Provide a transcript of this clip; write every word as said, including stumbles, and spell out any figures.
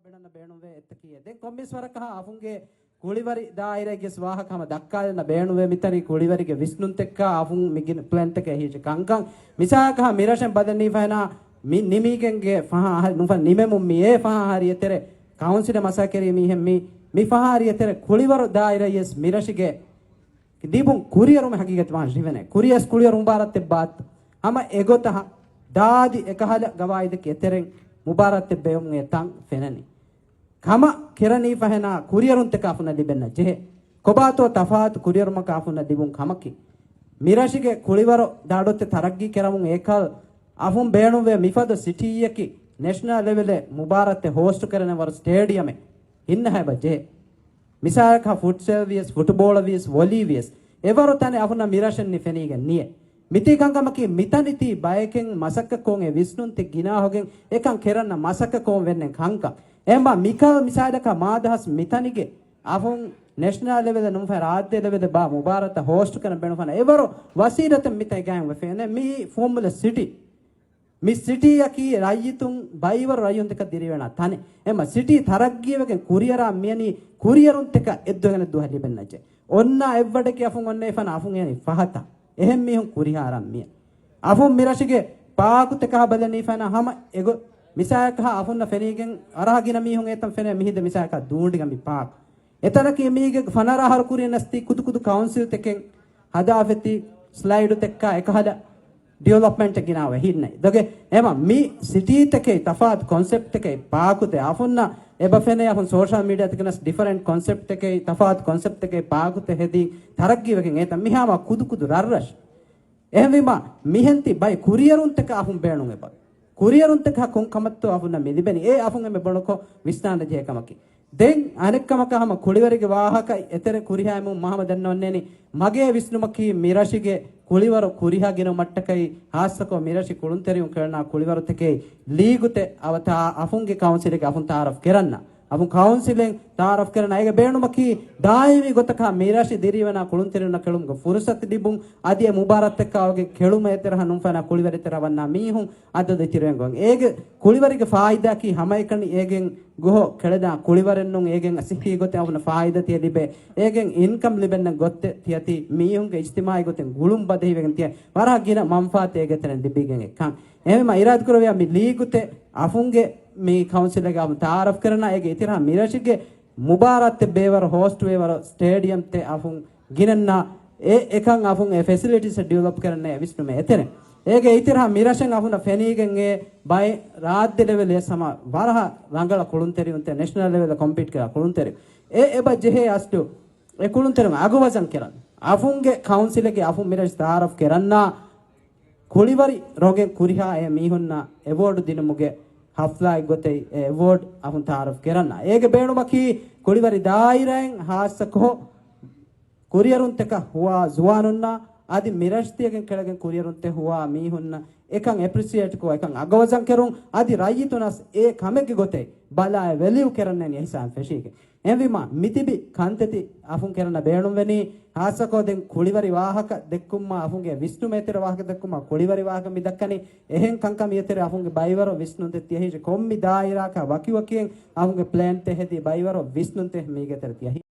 ބޭނުންވޭ އެއްތަކީ. ދެން ކޮންމެސް ވަރަކަށް އަފުންގެ ކުޅިވަރި ދާއިރާގެ ވާހަކަ ހަމަ ދައްކާލަން ބޭނުންވޭ. މިތަނީ ކުޅިވަރިގެ ވިސްނުންތެއްކާ އަފުން މިގިނަ ޕްލޭންތަކެއް ހިއްޗި ކަންކަން. މިސާލަކަށް މިރަށެން ބަލަނީ ފަހެނާ މި ނިމީގެންގެ ފަހާ އަހަ-، ނުފަ ނިމެމުން މި އެ ފަހާ ހަރި އެތެރެ ކައުންސިލެއް މަސައްކަތް ކެރި މީހެއް މި، މި ފަހާ ހަރި އެތެރެ ކުޅިވަރު ދާއިރާއިސް މިރަށިގެ ލިބުން ކުރިއަރުމެއް ހަގީގަތު ވާން ރިވެނެ. ކުރިޔަސް ކުޅިއަރު މުބާރާތެއް ބާއްތަ؟ ހަމަ އެގޮތަށް ދާދި އެކަހަލަ ގަވާއިދަކީ އެތެރެން މުބާރާތެއް ބެއުމުގެ ތަން ފެނެނީ. ކަމަށް ކެރަނީ ފަހެނާ ކުރިއަރުންތަކާ އަފުންނަށް ލިބެންނަށް ޖެހޭ. ކޮބާތޯ ތަފާތު ކުރިއަރުމަކާ އަފުންނަށް ލިބުން ކަމަކީ؟ މިރަށިގެ ކުޅިވަރު ދާޑޮއްތެ ތަރައްގީ ކެރަމުން އެކަލް އަފުން ބޭނުންވޭ މިފަދަ ސިޓީއަކީ ނޭޝަނަލް ލެވެލެއް މުބާރާތެއް ހޯސްޓު ކެރެނެ ވަރު ސްޓޭޑިއަމެއް ހިންނަހައިބަ ޖެހޭ. މިސާލަކަށް ފުޓްސަލް ވިޔަސް، ފުޓުބޯޅަ ވިޔަސް، ވޮލީ ވިޔަސް، އެވަރު ތަނެއް އަފުންނަށް މިރަށެއް ނި ފެނީގެން ނިޔެ. މިތީ ކަންކަމަކީ މިތަނިތީ ބަޔެކެން މަސައްކަތްކޮށް އެ ވިސްނުންތެއް ގިނާހޮގެން އެކަން ކެރަންނަ މަސައްކަތްކޮށް ވެންނެ ކަންކަން. އެމަ މިކަލް މިސާލަކަށް މާދަހަސް މިތަނިގެ އަފުން ނޭޝަނަލް ލެވެލް ނުފަ ރާއްޖެ ލެވެލް ބާ މުބާރާތަށް ހޯސްޓު ކަން ބޭނުންފަނަ އެވަރު ވަސީލަތެއް މިތައް ގާތް ވެފެނެ މި ފުވައްމުލައް ސިޓީ. މި ސިޓީއަކީ ރައްޔިތުން ބައިވަރު ރައްޔިތުންތަކަށް ދިރިވެނާ ތަނެއް. އެމަ ސިޓީ ތަރައްގީވެގެން ކުރިއަރާ މިޔަނީ ކުރިއަރުންތަކަށް އެއްދުވަހެއް ދުވަހެއް ލިބެންނަޖެ. އޮންނާ އެއްވަޑަކި އަފުން އޮންނަ އެފަނަ އަފުން އެނީ ފަހަތަށް. އެހެން މީހުން ކުރިހާރަން މިޔަ. އަފުން މިރަށިގެ ޕާކުތަކަހާ ބަލަނީ ފަނަ ހަމަ އެގޮ މިސާލަކަށް އަފުންނަށް ފެނީގެން އަރަހަ ގިނަ މީހުން އެތަން ފެނޭ މިހިދެ މިސާލަކަށް ދޫނޑިގަ މި ޕާކް. އެތަނަކީ މީގެ ފަނަރަ އަހަރު ކުރިން ނަސްތީ ކުދު ކުދު ކައުންސިލްތަކެއް ހަދާފެތި ސްލައިޑުތައްކާ އެކަހަލަ ޑިވެލޮޕްމަންޓް ގިނާވެ ހިންނައި. ދޮގެ އެމަ މި ސިޓީތަކެއް ތަފާތު ކޮންސެޕްޓްތަކެއް ޕާކުތެ އަފުންނަ އެބަ ފެނޭ އަފުން ސޯޝަލް މީޑިއާތަކެ ނަސް ޑިފަރެންޓް ކޮންސެޕްޓްތަކެއް ތަފާތު ކޮންސެޕްޓްތަކެއް ޕާކުތެ ހެދީ ތަރައްގީވެގެން އޭތަ މިހާމަ ކުދު ކުދު ރަށްރަށް. އެހެންވީމާ މިހެން ތި ބައި ކުރިއަރުންތަކަށް އަފުން ބޭނުން އެބަ. ކުރިއަރުންތަކަށް ކޮން ކަމަށްތޯ އަފުންނަށް މި ލިބެނީ؟ އެ އަފުން އެންމެ ބޮޑަކޮށް ވިސްނާން ޖެހޭ ކަމަކީ. ދެން އަނެއްކަމަކަށް ހަމަ ކުޅިވަރިގެ ވާހަކަ އެތެރެ ކުރިހާއިމު މަހަމަ ދަންނަ އޮންނޭނީ މަގޭ ވިސްނުމަކީ މި ރަށިގެ ކުޅިވަރު ކުރިހާ ގިނަ މައްޓަކައި ހާއްސަކޮށް މި ރަށި ކުޅުންތެރިޔުން ކެޅުނާ ކުޅިވަރުތަކެއް ލީގުތެއް އަވަތާ އަފުންގެ ކައުންސިލެއްގެ އަފުން ތައާރަފް ކެރަންނަ. އަފުން ކައުންސިލެއް ތައާރަފް ކެރަން އޭގެ ބޭނުމަކީ ދާއިމީ ގޮތަކަށް މި ރަށި ދިރިވަނާ ކުޅުންތެރިންނަށް ކެޅުމުގެ ފުރުސަތު ލިބުން އަދި އެ މުބާރާތްތަކާ އޮގެ ކެޅުމަށް އެތެރެހަ ނުންފަނާ ކުޅިވަރިތެރަ ވަންނާ މީހުން އަދަދު އިތިރުވެން ގޮން. އޭގެ ކުޅިވަރިގެ ފާއިދާކީ ހަމައެކަނި އޭގެން ގޮހޮ ކެޅެދާ ކުޅިވަރެއްނުން އޭގެން ސިއްހީ ގޮތެއް އަފުން ފާއިދަ ތިޔަ ލިބޭ. އޭގެން އިންކަމް ލިބެންނަ ގޮތެއް ތިޔަތި މީހުންގެ އިޖްތިމާއީ ގޮތެއް ގުޅުން ބަދަހިވެގެން ތިޔަ ވަރަށް ގިނަ މަންފާތެއް އޭގެތެރެން ލިބިގެން އެކަން. އެހެންވީމަ އިރާދަކުރެއްވިޔާ މި ލީގުތެއް އަފުންގެ މި ކައުންސިލްގެ އަފުން ތައާރަފް ކެރަންނާ އޭގެ އިތިރަހަ މިރަށިގެ މުބާރާތެއް ބޭވަރު ހޯސްޓް ވޭވަރު ސްޓޭޑިއަމްތެއް އަފުން ގިނަންނާ އެ އެކަން އަފުން އެ ފެސިލިޓީސް ޑިވެލޮޕް ކެރަންނޭ ވިސްނުމެއް އެތެރެ. އޭގެ އިތިރަހަ މިރަށެން އަފުނަށް ފެނީގެން އެ ބައެއް ރާއްޖެ ލެވެލް އެސް ހަމަ ވަރަހަ ރަނގަޅަ ކުޅުންތެރިއުންތެ ނޭޝަނަލް ލެވެލް ކޮމްޕީޓް ކެރާ ކުޅުންތެރި. އެ އެބަ ޖެހޭ އަސްލު އެ ކުޅުންތެރިން އަގު ވަޒަން ކެރަން. އަފުންގެ ކައުންސިލެއްގެ އަފުން މިރަށް ތައާރަފް ކެރަންނާ ކުޅިވަރި ރޮނގެން ކުރިހާ އެ މީހުންނަށް އެވޯޑް ދިނުމުގެ ހަފްލާއެއް ގޮތެއް އެ އެވޯޑް އަފުން ތައާރަފް ކެރަންނާ. އޭގެ ބޭނުމަކީ ކުޅިވަރި ދާއިރާއިން ހާއްސަކޮށް ކުރިއެރުންތަކަށް ހުވާ ޒުވާނުންނާ އަދި މިރަށްތިޔަގެން ކެޅެގެން ކުރިއެރުންތެއް ހުވާ މީހުންނަށް އެކަން އެޕްރިސިއޭޓްކޮށް އެކަން އަގަވަޒަން ކެރުން އަދި ރައްޔިތުނަސް އެ ކަމެއްގެ ގޮތެއް ބަލާއި ވެލިއު ކެރަންނެން އިހްސާން ފެށީގެ. އެހެންވީމާ، މިތިބި ކަންތައްތި އަފުން ކެރަންނަ ބޭނުންވެނީ، ހާއްސަކޮށް ދެން ކުޅިވަރި ވާހަކަ ދެއްކުމާ، އަފުންގެ ވިސްނުމޭތެރެ ވާހަކަ ދެއްކުމާ، ކުޅިވަރި ވާހަކަ މި ދައްކަނީ، އެހެން ކަންކަމި އެތެރެ އަފުންގެ ބައިވަރު ވިސްނުންތެއް ތިޔަހިށި ކޮންމި ދާއިރާކަށް ވަކިވަކިއެއް އަފުންގެ ޕްލޭންތެއް ހެދި ބައިވަރު ވިސްނުންތެއް މީގެތެރެ ތިޔަހި.